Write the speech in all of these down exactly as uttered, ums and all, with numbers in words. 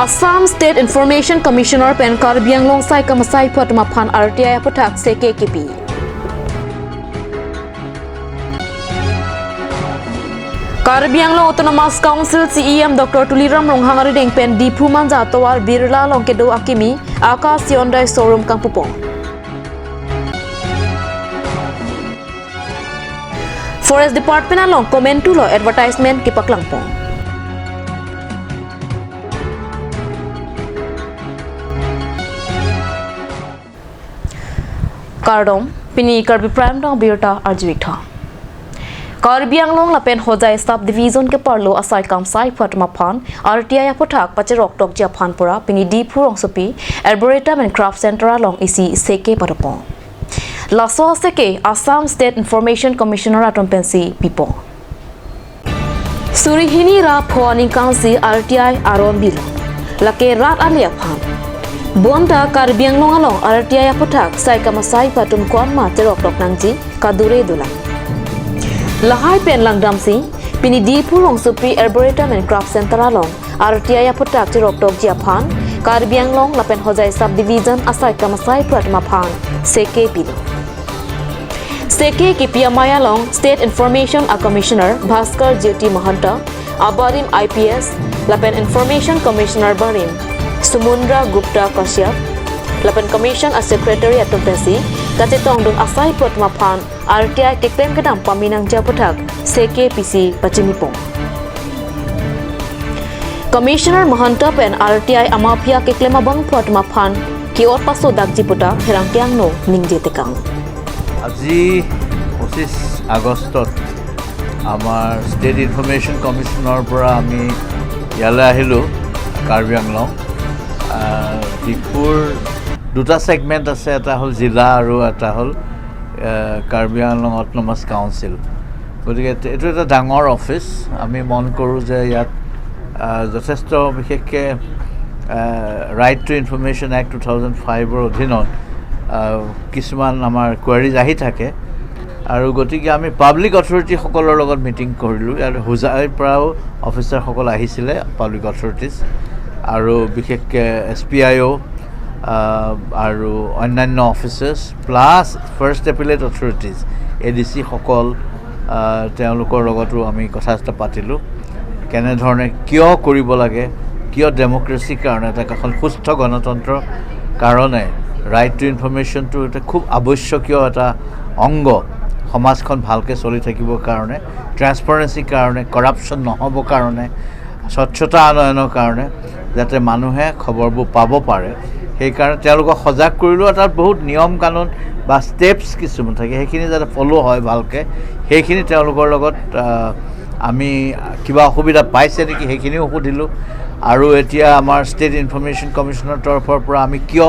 Assam State Information Commissioner pen Karbi Anglong sai kamasai aphu atum aphan R T I aphuthak seke kipi. Karbi Anglong Autonomous Council C E M Doctor Tuliram Ronghang arideng pen Diphu Manja atovar Birla along kedo akimi Akash Hyundai showroom kangpupong. Forest Department along komentu lo advertisement kepaklangpon. Kardom, pini Karbi Prime Time abirta arju-ik tha. Karbi Anglong lapen Hojai Sub Division keparlo asai kamasai aphu atum aphan R T I aphuthak pacherok tokji aphan pura pini Diphu rongsopi Arboretum and Craft Center along isi seke padopon. Laso aseke Assam State Information Commissioner atum pensi pipo. Suri hini ra pho aningkan si R T I aron bilo. Lake rat ale aphan. Bonta Karbi Anglong along R T I aphuthak sai kamasai aphu atum konma cherok tok nangji kadure dolang. Lahai pen langdamsi pini Diphu rongsopi Arboretum and Craft Center along R T I aphuthak cherok tokji aphan Karbi Anglong lapen Hojai Sub Division asai kamasai aphu atum aphan seke pilo. Seke kipi amei along State Information a Commissioner Bhaskar Jyoti Mahanta, abarim I P S, lapen Information Commissioner barim Sumundra Gupta Kashyap, lapen Commission a Secretary atum pensi kachetongdun asai aphu atum aphan R T I keklem kedam pame nangji aphuthak seke pisi pachinipon. Commissioner Mahanta pen R T I amaphi akeklem abang aphu atum aphan ke-ot pasodakji pu ta pherangke angno ningje tekang. আজি পঁচিছ আগষ্টত আমাৰ state information কমিশ্যনৰ পৰা আমি ইয়ালৈ আহিলোঁ কাৰ্বি আংলং। আহ, ডিফুৰ দুটা ছেগমেণ্ট আছে, এটা হ'ল জিলা আৰু এটা হ'ল, আহ, কাৰ্বি আংলং অট'নমাছ কাউন্সিল। গতিকে এইটো এটা ডাঙৰ অফিচ। আমি মন কৰোঁ যে ইয়াত, আহ, যথেষ্ট বিশেষকৈ, ah, right to information act two thousand ফাইভৰ অধীনত, আহ, কিছুমান আমাৰ কুৱেৰিজ আহি থাকে আৰু গতিকে আমি পাব্লিক অথৰিটিসকলৰ লগত মিটিং কৰিলোঁ। ইয়াত হোজাইৰ পৰাও অফিচাৰসকল আহিছিলে, পাব্লিক অথৰিটিজ, আৰু বিশেষকৈ এছ পি আই অ', আহ, আৰু অন্যান্য officers plus first appellate authorities, A D চিসকল, আহ, তেওঁলোকৰ লগতো আমি কথা চথা পাতিলোঁ। কেনেধৰণে, কিয় কৰিব লাগে, কিয় ডেমক্ৰেচিৰ কাৰণে, এটা এখন সুস্থ গণতন্ত্ৰৰ কাৰণে ৰাইট টু ইনফৰমেশ্যনটো এটা খুব আৱশ্যকীয় এটা অংগ, সমাজখন ভালকৈ চলি থাকিবৰ কাৰণে, ট্ৰেন্সপাৰেঞ্চিৰ কাৰণে, কৰাপশ্যন নহ'বৰ কাৰণে, স্বচ্ছতা আনয়নৰ কাৰণে, যাতে মানুহে খবৰবোৰ পাব পাৰে। সেইকাৰণে তেওঁলোকক সজাগ কৰিলোঁ। তাত বহুত নিয়ম কানুন বা ষ্টেপছ কিছুমান থাকে, সেইখিনি যাতে ফ'ল' হয় ভালকৈ, সেইখিনি তেওঁলোকৰ লগত, আহ, আমি কিবা অসুবিধা পাইছে নেকি, সেইখিনিও সুধিলোঁ। আৰু এতিয়া আমাৰ ষ্টেট ইনফৰমেশ্যন কমিশ্যনৰ তৰফৰ পৰা আমি কিয়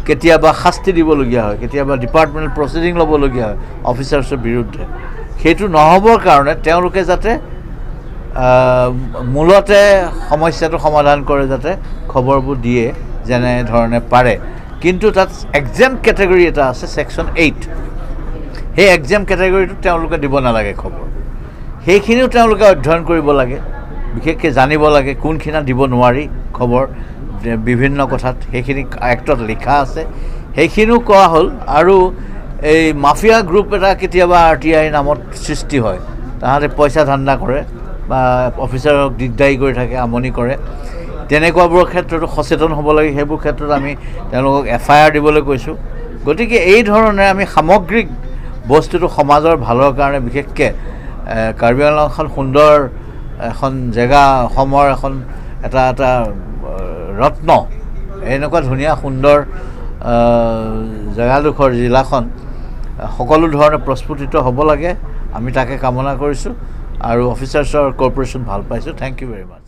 কেতিয়াবা শাস্তি দিবলগীয়া হয়, কেতিয়াবা ডিপাৰ্টমেণ্টেল প্ৰচিডিং ল'বলগীয়া হয় অফিচাৰ্ছৰ বিৰুদ্ধে, সেইটো নহ'বৰ কাৰণে তেওঁলোকে যাতে, আহ, মূলতে সমস্যাটো সমাধান কৰে, যাতে খবৰবোৰ দিয়ে যেনেধৰণে পাৰে। কিন্তু তাত এক্সেম্প্ট কেটেগৰী এটা আছে, ছেকশ্যন এইট, সেই এক্সেম্প্ট কেটেগৰীটোত তেওঁলোকে দিব নালাগে খবৰ। সেইখিনিও তেওঁলোকে অধ্যয়ন কৰিব লাগে, বিশেষকৈ জানিব লাগে কোনখিনিত দিব নোৱাৰি খবৰ, যে বিভিন্ন কথাত সেইখিনি এক্টত লিখা আছে, সেইখিনিও কোৱা হ'ল। আৰু এই মাফিয়া গ্ৰুপ এটা কেতিয়াবা আৰ টি আইৰ নামত সৃষ্টি হয়, তাহাঁতে পইচা ধান্দা কৰে বা অফিচাৰক দিগদাৰী কৰি থাকে, আমনি কৰে, তেনেকুৱাবোৰৰ ক্ষেত্ৰতো সচেতন হ'ব লাগে। সেইবোৰ ক্ষেত্ৰত আমি তেওঁলোকক এফ আই আৰ দিবলৈ কৈছোঁ। গতিকে এই ধৰণে আমি সামগ্ৰিক বস্তুটো সমাজৰ ভালৰ কাৰণে, বিশেষকৈ, এ, কাৰ্বি আংলং এখন সুন্দৰ এখন জেগা, অসমৰ এখন এটা, এটা, এ, ৰত্ন, এনেকুৱা ধুনীয়া সুন্দৰ, এ, জেগাডোখৰ, জিলাখন, এ, সকলো ধৰণে প্ৰস্ফুটিত হ'ব লাগে। আমি তাকে কামনা কৰিছোঁ আৰু অফিচাৰ্ছৰ কৰ্পৰেশ্যন ভাল পাইছোঁ। Thank you very much.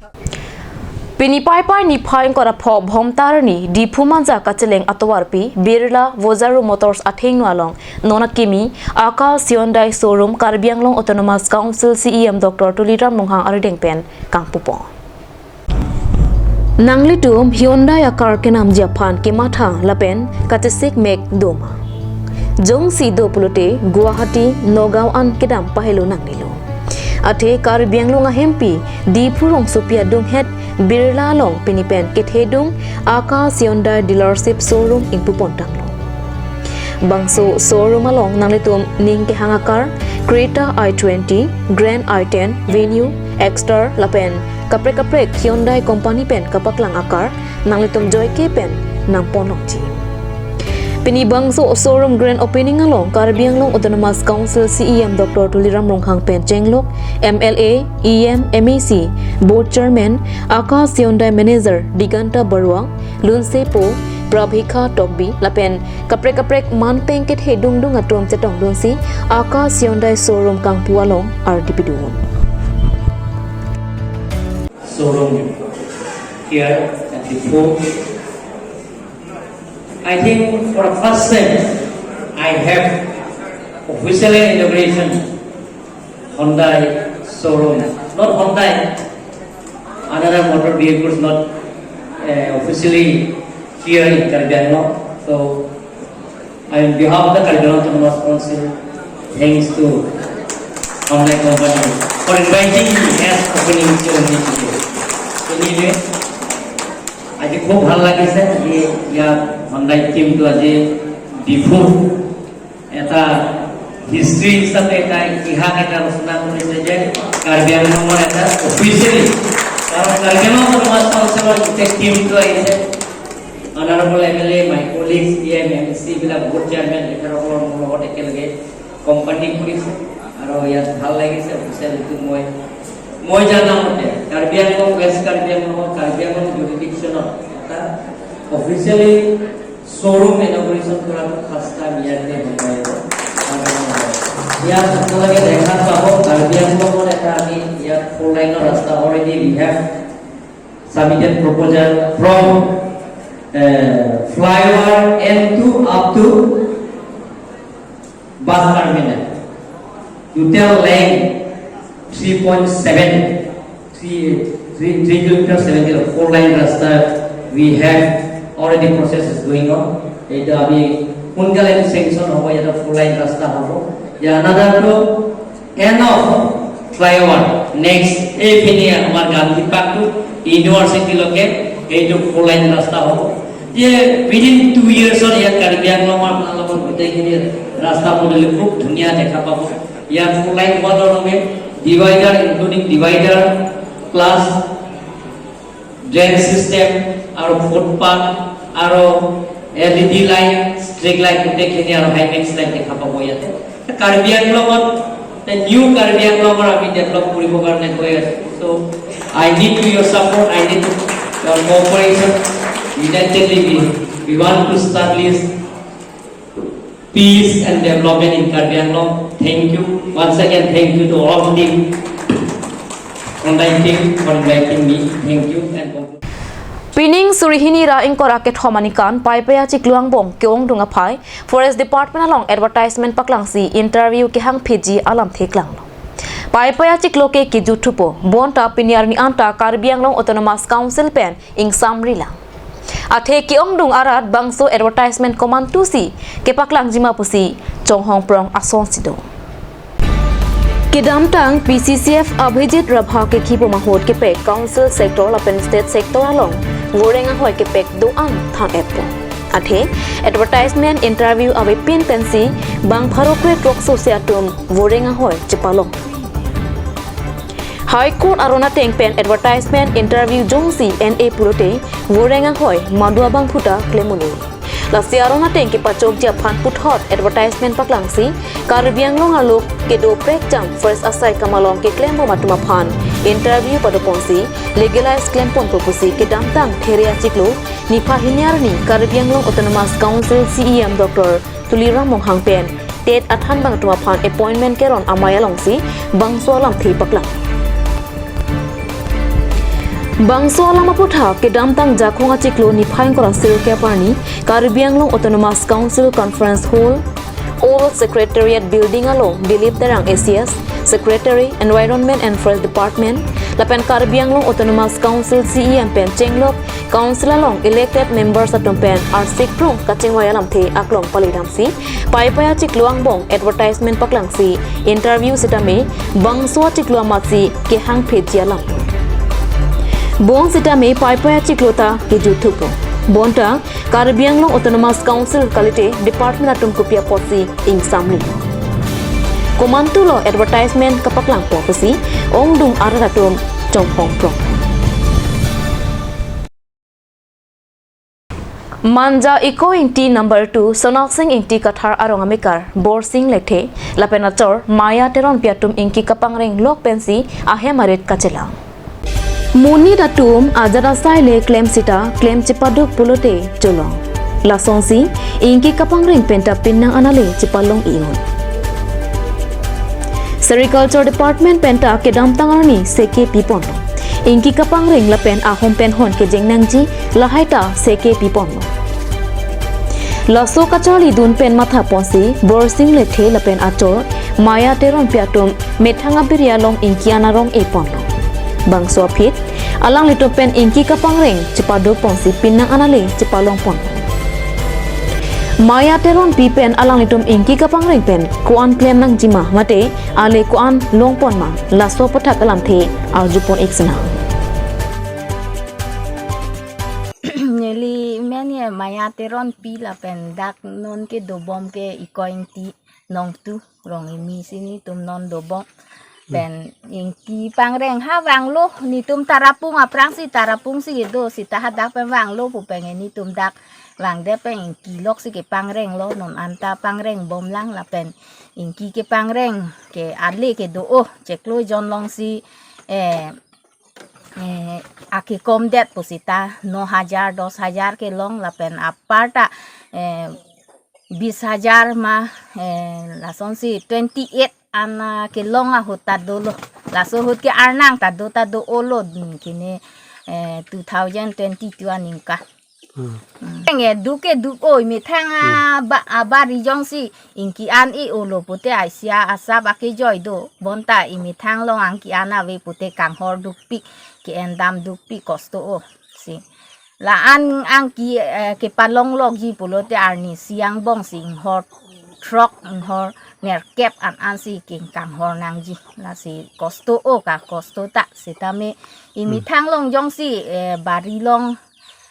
Pini Paipai niphai ingkoi ra pho Bhomta arni Diphu Manja kacheleng atovarpi Birla Vojaro Motors athengno along non akimi Akash Hyundai showroom Karbi Anglong Autonomous Council C E M Doctor Tuliram Ronghang arideng pen kangpupon. Nanglitum Hyundai a-car kenamji aphan kematha lapen kachesik mek doma? Jongsi do pulote Guwahati, Nagaon an kedam pahelo nangnelo. Athe Karbi Anglong ahempi Diphu rongsopi adunghet Birla along pini pen kethedung Akash Hyundai dealership showroom ingpupontanglo. Bangso showroom along nanglitum ning kehang akar Creta i twenty, Grand i ten, Venue, Exter lapen kaprek kaprek Hyundai company pen kapaklang akar nanglitum joike pen nangponlongji. Pini bangso showroom grand opening along Karbi Anglong Autonomous Council C E M Doctor Tuliram Ronghang pen chenglok M L A, E M, M A C, Board Chairman, Akash Hyundai Manager Diganta Baruah, Lunsepo, Prabhika Tokbi lapen kaprek kaprek manpeng kethedung dung atum chetongdunsi Akash Hyundai showroom kangpu along ardi pidun. Showroom here at Diphu. I think for the first time I have officially inauguration Hyundai showroom. Not Hyundai, another motor vehicles not uh, officially here in Karbi Anglong. So I, on behalf of the Karbi Anglong Autonomous Council, thanks to Hyundai Company for inviting me as opening ceremony today. Anyway, আজি খুব ভাল লাগিছে। আজি ইয়াত Hyundai টিমটো আজি ডিফুত এটা হিষ্ট্ৰী হিচাপে এটা ইতিহাস এটা ৰচনা কৰিছে যে কাৰ্বি আংলঙৰ এটা অফিচিয়েলি, কাৰণ কাৰ্বি আংলং অট'নমাছ কাউন্সিলৰ গোটেই টিমটো আহিছে, Honorable M L A, my colleagues, E M, M C black, Board Chairman, তেখেতসকলৰ মোৰ লগত একেলগে কোম্পানী কৰিছে আৰু ইয়াত ভাল লাগিছে। অফিচিয়েলিটো মই মই জানা মতে কাৰ্বি আংলং, ৱেষ্ট কাৰ্বি আংলঙৰ কাৰ্বি আংলং জুৰিডিকশ্যনত এটা অফিচিয়েলি শ্ব'ৰুম ইনগুৰেশ্যন কৰাটো ফাৰ্ষ্ট টাইম ইয়াতে হৈ পাৰিব। ইয়াত আপোনালোকে দেখা পাব কাৰ্বি আংলঙত এটা আমি ইয়াত ফ'ৰ লাইনৰ ৰাস্তা already we have submitted proposal from uh, flyover end to up to bus terminal. Total length three point seven, three, three, three kilometer seven kilo, four lane rasta we have already process is going on. এইটো আমি সোনকালে এইটো চেংচন হ'ব, ইয়াতে four line ৰাস্তা হ'ব। ইয়াৰ another to end of flyover, next এইপিনে আমাৰ গান্ধী পাৰ্কটো ইউনিভাৰ্চিটিলৈকে এইটো ফ'ৰ লাইন ৰাস্তা হ'ব। যে within two yearsত ইয়াত কাৰ্বি আংলঙৰ আপোনালোকৰ গোটেইখিনি ৰাস্তা পদূলি খুব ধুনীয়া দেখা পাব। ইয়াত ফ'ৰ লাইন হোৱাৰ লগে লগে divider, including divider plus drain system আৰু ফুটপাথ আৰু L E D light, street light গোটেইখিনি আৰু হাইমেক্স লাইট দেখা পাব ইয়াতে। কাৰ্বি আংলঙত নিউ কাৰ্বি আংলঙৰ আমি ডেভেলপ কৰিবৰ কাৰণে গৈ আছোঁ। So I need to your support, I need to your cooperation. Unitedly we, we want to establish peace and development in Karbi Anglong. Thank you. Once again, thank you to all team, Hyundai team for inviting me. Thank you and congratulations. Pining suri hini ra ingkoi ra kethom aningkan Paipai achiklo angbong ke-ongdung aphai Forest Department along advertisement paklangsi interview kehang piji alamthe klanglo. Paipai achiklo ke kejut thupo, bonta pini arni anta Karbi Anglong Autonomous Council pen ingsamri lang. Athe ke-ongdung arat bangso advertisement komantusi kepaklangjima pusi chonghong prong asonsi do. Kedamtang P C C F Abhijit Rabha kekhipo mahut kepek Council Sector lapen State Sector along voreng ahoi kepek do-an thang-etpo. Athe advertisement interview avepin pensi bang pharo kre throkso se atum voreng ahoi chepalong. High Court aron ateng pen advertisement interview jongsi en-e pulote voreng ahoi madu abangphuta klem un-e. Lasi aron ateng kepachokji aphan puthot advertisement paklangsi Karbi Anglong arlo kedo prekjam first asai kamalong keklembom atum aphan interview padoponsi legalize klemponpo pusi kedamtang There achiklo niphai hini arni Karbi Anglong Autonomous Council C E M Doctor Tuliram Ronghang pen TET athanbang atum aphan appointment keron amei alongsi bangso alamthe paklang. Bangso alam aputhak kedamtang Jakhong achiklo niphai ingkoi ra sirkep arni Karbi Anglong Autonomous Council Conference Hall, Old Secretariat Building along Dilip Terang A C S, Secretary, Environment and Forest Department, lapen Karbi Anglong Autonomous Council C E M pen chenglok council along elected members atum pen arsik prung kachingvai alamthe aklong palidamsi, Paipai achiklo angbong advertisement paklangsi interview sitame bangso achiklo amatsi kehangpheji alam. Bong sitame Paipai achiklo ta kejuthupo. Bonta Karbi Anglong Autonomous Council kalite department atum kopi apotsi ingsamli, komantulo advertisement kapaklangpo pusi ongdung arat atum chongpong prong. Manja Iko Ingti number two Sonaksing Ingti Kathar arong amekar Borsing Lethe lapen achor Maya Teronpi atum ingki kapangreng lok pensi ahem arit kachelang. Monit atum ajat asai le klem sita klem chepaduk pulote cholong. Lasonsi ingki kapangreng penta pinnang anale chepalong iun. Sericulture Department penta kedamtang arni seke piponlo. Ingki kapangreng lapen ahom pen hon kejeng nangji lahai ta seke piponlo. Laso kacharlidun pen mathaponsi Borsing Lethe lapen achor Maya Teronpi atum methang abiri along ingki an arong-eponlo. Bangso aphi alanglitum pen ingki kapangreng chepadukponsi pinnang anale chepalongpon. Maya Teronpi pen alanglitum ingki kapangreng pen ko-an klem nangjima mate ale ko-an longponma, laso aputhak alamthe arjupon-ik sinang. Neli men ye Maya Teronpi lapen dak non kedobom ke Iko Ingti nong tu rong imi si netum non dobom. Pen ingki pangreng ha vanglo, netum Tarapung aphrangsi, Tarapungsi kedo sita hadak pen vanglo pu pen netum dak vangdet pen ingki loksi kepangrenglo, non anta pangrengbomlang lapen ingki kepangreng ke ale kedo-o, chiklo jon longsi, eh, eh, akekomdet pusita no hajar, dos hajar kelong lapen aparta, eh, bis hajar ma, eh, lasonsi twenty eight an, ah, kelong ahut ta dolo. Laso ahut ke Arnang ta do ta do-olo, hmm, kine, eh, two thousand twenty-two aningkan. Hmm. Hmm. Eng eduk eduk oi methang, hmm, aba, abari jongsi ingki an e-olo pute asia asap akejoi do. Bonta emethang along angki an ave pute kanghor dukpik, ke-endam dukpik kosto-o si. La-an angki, eh, kepalonglokji pulote arnisi angbongsi inghor throk, inghor nerkep an ansi keng kanghor nangji. Lasi kosto-o ka kosto ta sitame emethang along jongsi, eh, bari along,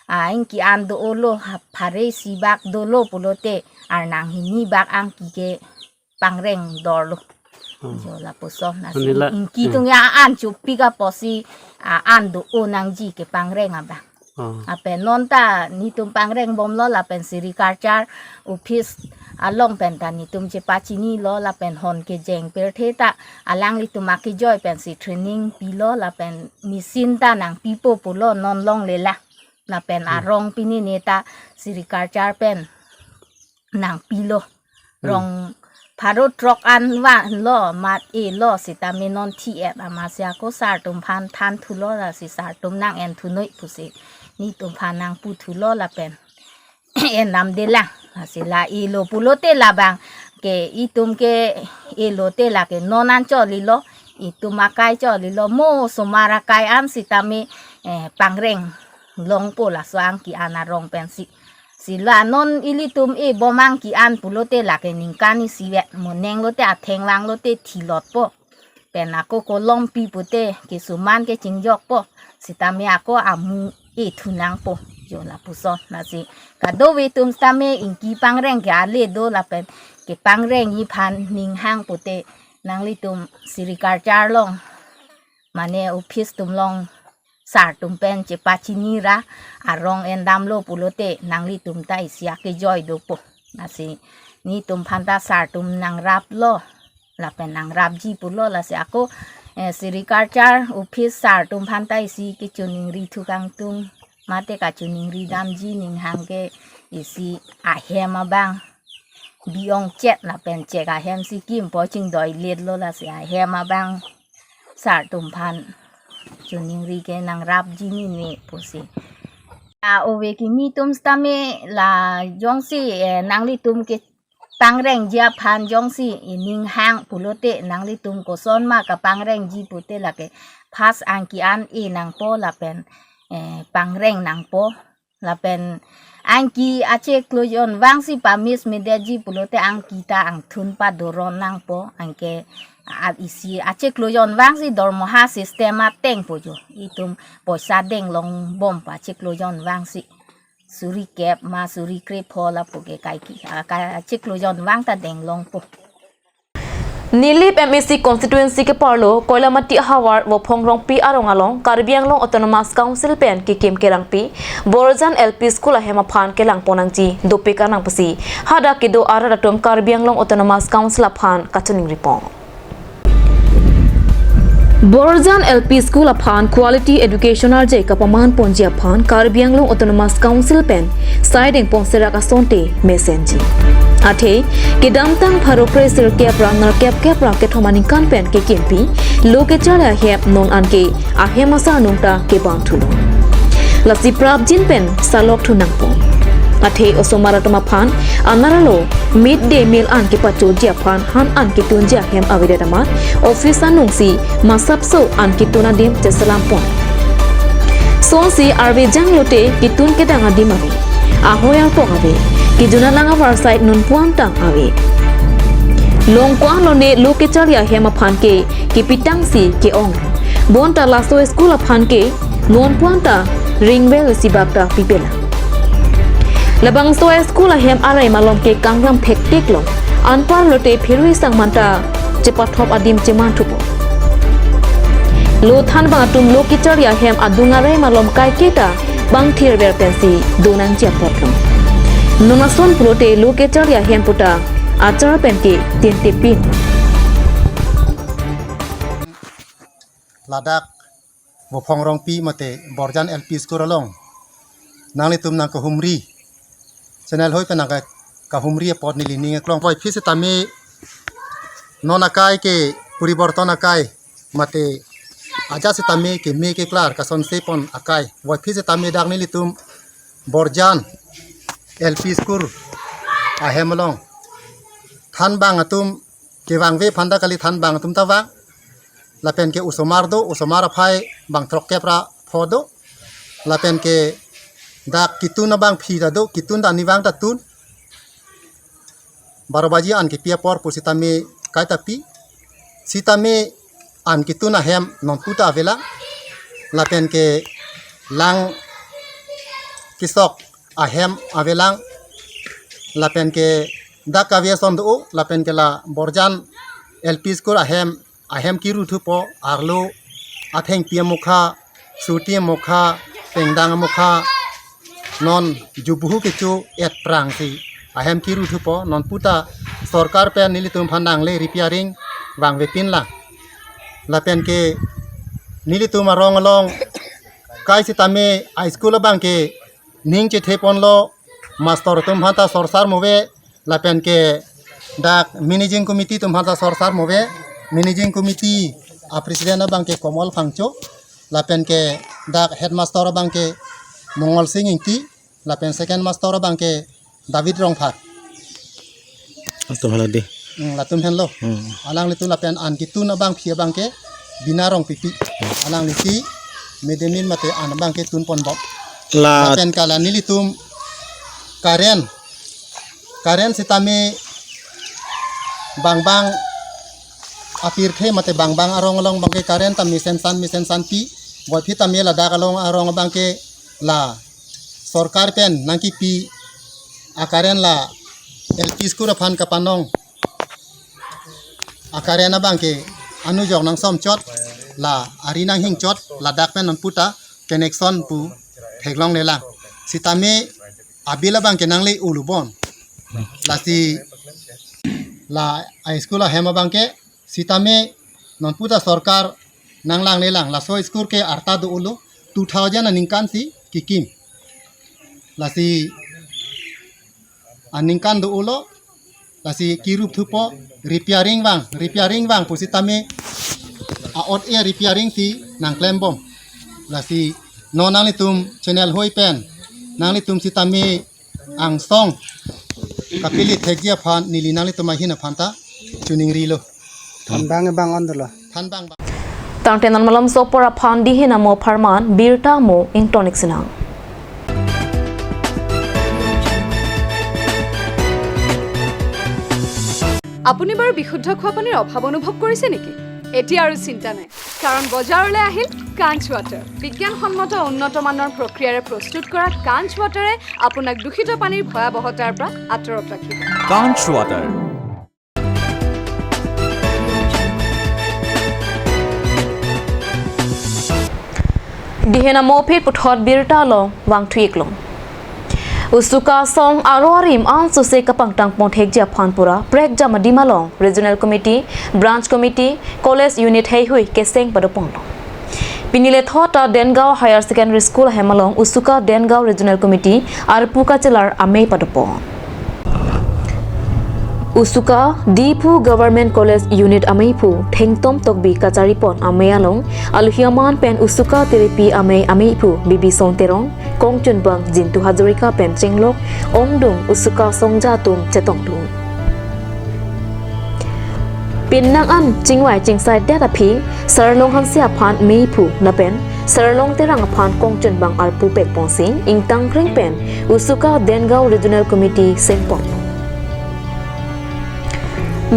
ah, ingki an do-olo, ha, phare isi bak dolo pulote Arnang hini bak angki kepangreng dorlo. Hmm. Jo lapuson, lasi anila, ingki, hmm, atum ya an chopik apotsi, ah, an do-o nangji kepangreng abang. Oh. Lapen non ta netum pangrengbomlo lapen Sericulture Office along penta netum chepachinilo lapen hon kejeng pirthe ta alanglitum akejoi pensi training pilo lapen machine ta nangpipo pulo non longlelang. Lapen, hmm, arong pinine ta Sericulture pen nangpilo. Hmm. Rong pharo throk an vanlo, mat elo sitame non thi-et amatsi ako sar atum aphan thanthulo, lasi sar atum nang-enthunoi pusi netum aphan nangputhulo lapen endamdelang. Lasi la elo pulote labang ke itum ke elote lake non an cholilo, itum akai cholilo, mo osomar akai an sitame, eh, pangreng longpo laso angki an arong pensi. Si la non ilitum ebom angki an pulote lake ningkan isivet, mo neng lote atheng vanglote thilotpo. Pen ako kolom pi pute kesuman kechingjokpo. Sitame ako amu ethu nangpo. Jo lapuson, lasi kadokave atum sitame ingki pangreng ke ale do lapen kepangrengji aphan ning hang pute nanglitum Sericulture along mane office atum along sar atum pen chepachinira arong endamlo pulote nanglitum ta isi akejoi dopo. Lasi netum aphan ta sar atum nangraplo lapen nangrapji pulo, lasi ako, eh, Sericulture Office sar atum aphan ta isi kechoningri thu kangtung mate kachoningri damji ning hang ke isi ahem abang bi-ong chek lapen chek ahem si kimpo chingdoiletlo, lasi ahem abang sar atum aphan choningri ke nangrapji mene pusi. A ove kimi atum sitame la jongsi, eh, nanglitum ke pangrengji aphan jongsi ining hang pulote nanglitum kosonma kapangrengji pute lake first angki an-e nangpo lapen, eh, pangreng nangpo. Lapen angki achiklo jonvangsi pa-miss meji pulote angki ta angthun padoron nangpo, anke a-, isi achiklo jonvangsi dormoha system ateng pu jo. Itum poisa denglongbom pa achiklo jonvangsi. Suri kep ma suri krepho lapu ke kaike, a, ka-, achiklo jonvang ta denglongpo. Nilip M A C constituency keparlo Koilamati havar Vophong Rongpi arong along Karbi Anglong Autonomous Council pen kekim kerangpi Borjan L P School ahem aphan kelangpon nangji dopik anang pusi hadak kedo arat atum Karbi Anglong Autonomous Council aphan kachiningri pon. Borjan L P School aphan quality education arje kapaman ponji aphan Karbi Anglong Autonomous Council pen sai dengpon serak asonte mesenji. Athe kedamtang pharo kre sirkep ra nerkep kep ra kethom aningkan pen kekimpi lo kecharli ahem non anke ahem asar anung ta kebang thulo. Lasi prapjin pen salok thu nangpon. Athe osomar atum aphan anarlo mid day meal an kepachorji aphan han an ketunji ahem avedet amat office anungsi masapso an ketun adim cheselam pon. Sonsi arve janglote ketun kedang adim ave. Ahoi arpok ave. Kejun alang avarsai non puan tang ave. Long ko-an lone lo kecharli ahem aphan ke kepitangsi ke-ong. Bonta laso school aphan ke non puan ta ringvel isi bak ta pipelang. Labangso school ahem arai malom ke kangram phektik long. Anparlote phirui sang manta chepathop adim cheman thupo. Lo thanbang atum lo kecharli ahem adung arai malom kaike ta bang thirver pensi do nangji apot long. Non ason pulote lo kecharli ahem puta achar pen ke tintipin. Ladak Vophong Rongpi mate Borjan L P School along nanglitum nangkahumri, channel hoi pen nangkahumri apot neli ning eklong. Voiphit sitame non akai ke poriborton akai mate ajat sitame keme keklar kasonse pon akai. Voiphit sitame dak nelitum Borjan L P School ahem along thanbang atum kevangve aphan ta kali, thanbang atum ta vang. Lapen ke osomar do, osomar aphai bang throkkep ra pho do. Lapen ke dak ketun abangpi ta do, ketun ta arnivang ta tun. Baro baji an kepi apor pu sitame kaita pi. Sitame an ketun ahem nonpu ta avelang. Lapen ke lang kesok ahem avelang. Lapen ke dak kave ason do, lapen ke la Borjan L P School ahem, ahem kiru thupo, arlo athengpi amokha, surti amokha, pengdang amokha, non jubuhu kecho et prangsi ahem kiru thupo, nonpu ta sorkar pen nelitum aphan nangle repairing vangvepin lang. Lapen ke nelitum arong along kai sitame a school abang ke ning chethe ponlo, mastor atum aphan ta sorsar move, lapen ke dak managing committee atum aphan ta sorsar move, managing committee a president abang ke Komol Phangcho, lapen ke dak headmaster abang ke Mongol Sing Ingti, lapen second master abang ke David Rongphar. Atum hala di. Hmm, latum henlo. Hmm. Alanglitum lapen an ketun abangpi abang ke Bina Rongpipi. Alangli si midday meal mate an abang ke tun ponbom. La. Lapen ke la nelitum current. Current sitame bangbang apirthe mate bangbang arong along abang ke current ta mesen san mesen san pi. Voiphit tame ladak along arong abang ke la sorkar pen nangkipi a current la L P school aphan kapanong a current abang ke anujok nangsom chot, la ari nanghing chot, ladak pen nonpu ta connection pu theklonglelang. Sitame a bill abang ke nangle ulubon. Lasi la a school ahem abang ke sitame nonpu ta sorkar nanglanglelang, laso school ke arta do-olo, two thousand aningkan si kikim. Lasi aningkan do-olo, lasi kirup thupo, repairing vang, repairing vang pu sitame a-ot e repairing si nangklembom. Lasi non nanglitum channel hoi pen nanglitum sitame angsong Kapili thekji aphan neli nanglitum ahin aphan ta choningrilo. Thanbang bang on dolo. Thanbang bang. Tangte non malomso apor aphan Dihen amo apharman birta mo ingtonik sinang. আপুনি বাৰু বিশুদ্ধ খোৱা পানীৰ অভাৱ অনুভৱ কৰিছে নেকি? এতিয়া আৰু চিন্তা নাই, কাৰণ বজাৰলৈ আহিল কাঞ্চ ৱাটাৰ। বিজ্ঞানসন্মত উন্নত মানৰ প্ৰক্ৰিয়াৰে প্ৰস্তুত কৰা কাঞ্চ ৱাটাৰে আপোনাক দূষিত পানীৰ ভয়াৱহতাৰ পৰা আঁতৰত ৰাখিব। Kanch Water. Dihen amo aphi puthot birta along vangthu-ik long. Usuka asong aro arim ansose kapangtang pon thekji aphan pura prekjam adim along Regional Committee, Branch Committee, College Unit heihui keseng padopon long. Pini lethot ta Dengaon Higher Secondary School ahem along Usuka Dengaon Regional Committee arpu kachelar amei padopon. Usuka Diphu Government College Unit ameiphu Thengtom Tokbi kacharipon amei along alohi aman pen Usuka Terepi amei ameiphu Bibison Terong, kongchunbang Jintu Hazarika pen chenglok ongdung Usuka asongja atum chetongdun. Pinnang an chingvai chingsaidet aphi Sarlong Hanse aphan meiphu lapen Sarlong Terang aphan kongchunbang arpu pekponsi ingtangkreng pen Usuka Dengaon Regional Committee sengpon.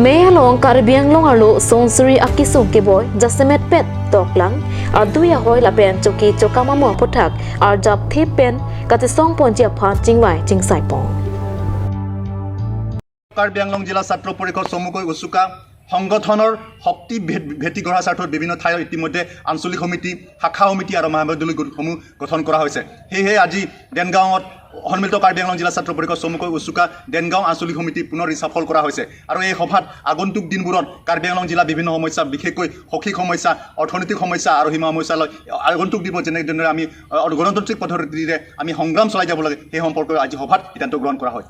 Mei along Karbi Anglong arlo sonsuri akisung keboi jasemet pet toklang adui ahoi lapen choki chokam amo aphuthak arjap thip pen kachesong ponji aphan chingvai chingsaipon. Karbi আংলং জিলা ছাত্ৰ পৰিষদ চমুকৈ উচুকা সংগঠনৰ শক্তি ভে-, ভেটি গঢ়াৰ স্বাৰ্থত বিভিন্ন ঠাইত ইতিমধ্যে আঞ্চলিক সমিতি, শাখা সমিতি আৰু মহামণ্ডলী গোটসমূহ গঠন কৰা হৈছে। সেয়েহে আজি দেনগাঁৱত সন্মিলিত কাৰ্বি আংলং জিলা ছাত্ৰ পৰিষদ চমুকৈ উচুকা দেনগাঁও আঞ্চলিক সমিতি পুনৰ ৰিচাফল কৰা হৈছে। আৰু এই সভাত আগন্তুক দিনবোৰত কাৰ্বি আংলং জিলা বিভিন্ন সমস্যা, বিশেষকৈ শৈক্ষিক সমস্যা, অৰ্থনৈতিক সমস্যা আৰু সীমা সমস্যালৈ আগন্তুক দিনত যেনেদৰে আমি, আহ, গণতান্ত্ৰিক পদ্ধতিৰে আমি সংগ্ৰাম চলাই যাব লাগে, সেই সম্পৰ্কে আজি সভাত সিদ্ধান্ত গ্ৰহণ কৰা হয়।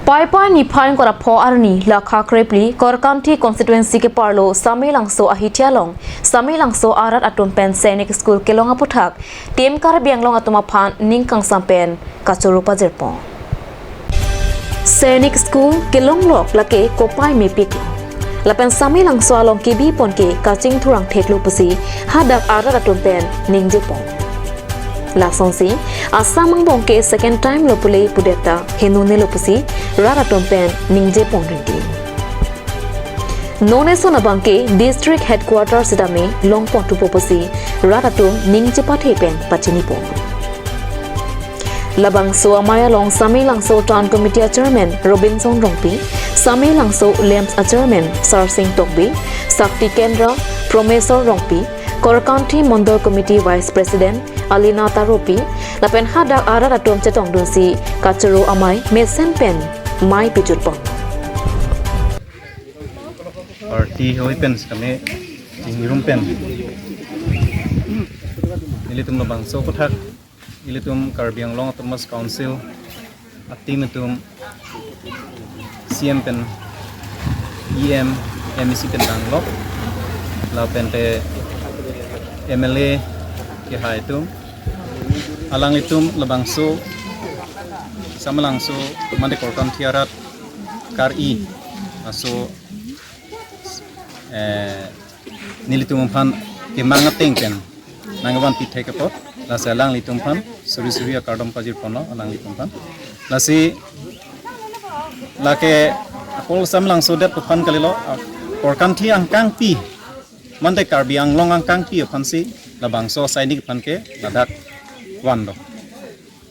Paipai niphai ingkoi ra pho arni lakha krephli Korkanthi constituency keparlo Samelangso ahithi along Samelangso arat atum pen Sainik School kelong aphuthak Team Karbi Anglong atum aphan ning kangsam pen kachoro pajirpon. Sainik School kelong lok lake kopai mepik lo. Lapen Samelangso along kebipon ke kachingthurang theklo pusi hadak arat atum pen ningjepon. Lasonsi Assam angbong ke second time lo pule pudet ta henone lo pusi rat atum pen ningjepon rinti. Non eson abang ke district headquarter sitame longpon thupo pusi rat atum ning chepathe pen pachinipon. Labangso amei along Samelangso Town Committee a Chairman Robinson Rongpi, Samelangso LAMPS a Chairman Sarsing Tokbi, Sakti Kendra Promesor Rongpi, Korkanthi Mondol Committee Vice President Alina Taropi, lapen hadak arat atum chetongdunsi kachoro amei mesen pen mei pijutpon. Party hoi pen sitame ingrum pen ilitum labangso aphuthak ilitum Karbi Anglong Autonomous Council a team atum C M pen E M, M E C pen danglok, lapen te M L A kehai atum, alanglitum labangso Samelangso mate Korkanthi arat kar-i aso, eh, nelitum aphan kemang ateng pen nangvanpi thek apot, lasi alanglitum aphan suri suri akardom pajirponlo alanglitum aphan. Lasi lake akol Samelangso det aphan kalilo, a, Korkanthi angkangpi mate Karbi Anglong angkangpi aphansi labangso Sainik aphan ke ladak vanlo.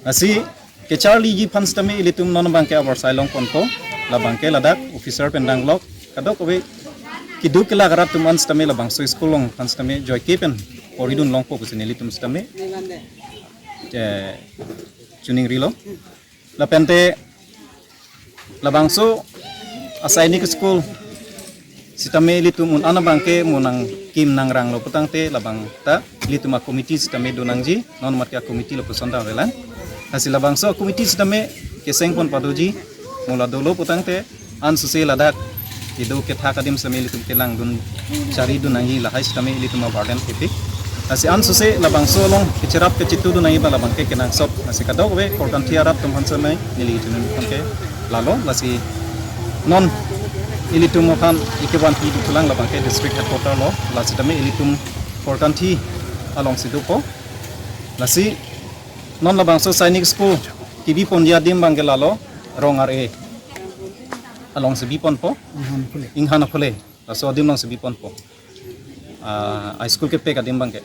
Lasi kecharliji aphan sitame ilitum non abang ke abar sai longponpo, labang ke ladak officer pen danglok, kadokave keduk kelak arat atum an sitame labangso school along aphan sitame joike pen poridun longpo pusi nelitum sitame, eh, choningrilo. Lapen te labangso a Sainik School sitame ilitum un-an abang ke mo nangkim nangranglo putangte labang ta ilitum a committee sitame donangji, non amat ke a committee lo puson dang relang. Lasi labangso a committee sitame kesengpon padoji, mo la dolo putangte ansose ladak kedo kethak adim sitame ilitum kelangdun charidun nangji, lahai sitame ilitum a burden kepik. Lasi ansose labangso along kecherap kechitudun nangji abang labang ke kenangsot. Lasi kadokave Korkanthi arat atum aphan seme neli chinun aphan ke lalo. Lasi non ilitum aphan ikevan pi duthulang labang ke district headquarter lo. Lasi tame ilitum Korkanthi alongsi dopo. Lasi non labangso Sainik School kebi ponji adim abang ke lalo Rong R A alongsi bi ponpo. Inghan Phule. Inghan Phule. Laso adim alongsi bi ponpo. Ah, high school kepek adim abang ke.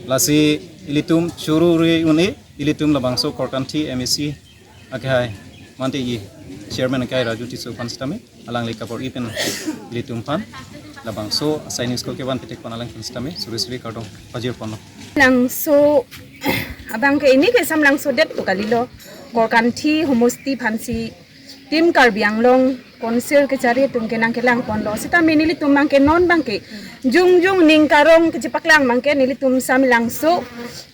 Lasi ilitum churu-re un-e, ilitum labangso Korkanthi M A C akehai, mante i chairman akehai Raju Tisso aphan sitame, alangli kabor-i pen ilitum aphan labangso Sainik School kevan petek pon alang aphan sitame suri suri kardom pajir ponlo. Labangso abang ke ini ke samlangsodet to kalilo. Korkanthi homosti aphansi Team Karbi Anglong Council kechari atum ke nangkelang ponlo. Sitame nelitum abang ke non abang ke jongjong ning karong kechepaklang abang ke nelitum samlangso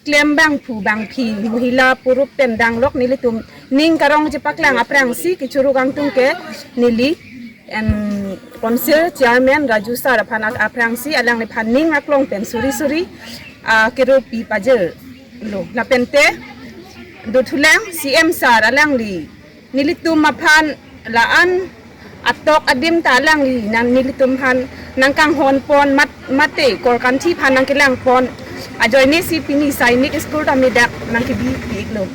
klem abang phu abang phi, mohila purup pen danglok nelitum ning karong kechepaklang aphrangsi kechuru kangtung ke neli, em, Council Chairman Raju Sir aphan ak-, aphrangsi alangliphan ning aklong pen suri suri, ah, keropi pajirlo. Lapente dothulang C M Sir alangli nelitum aphan la-an atok adim ta alangli nang nelitum aphan nangkanghon pon mat-, mate Korkanthi aphan nangkelang pon ajoine si pini Sainik School tame dak nangkebi pi-iklo.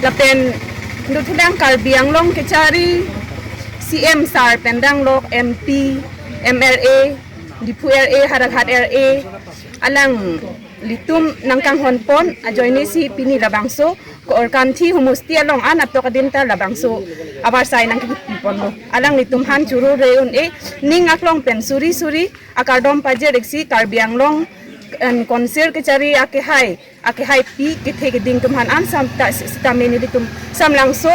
Lapen dothulang Karbi Anglong kechari C M Sir pen danglok M P, M L A, Diphu R A, Howraghat R A, alanglitum nangkanghon pon ajoine si pini labangso Korkanthi homosti along an atok adim ta labangso avarsai nangkepi ponlo. Alanglitum aphan churu-re un-e, ning aklong pen suri suri akardom pajir-ik si Karbi Anglong, em, Council kechari akehai, akehaipi kethe keding atum aphan an sam ta si-, sitame nelitum samlangso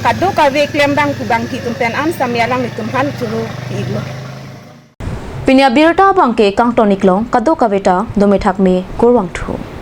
kadokave klem abang phu abang phi atum pen an sitame alanglitum aphan churu pi-iklo. Pini abirta abang ke kangton-iklong, kadokave ta dome thakme kurvangthu.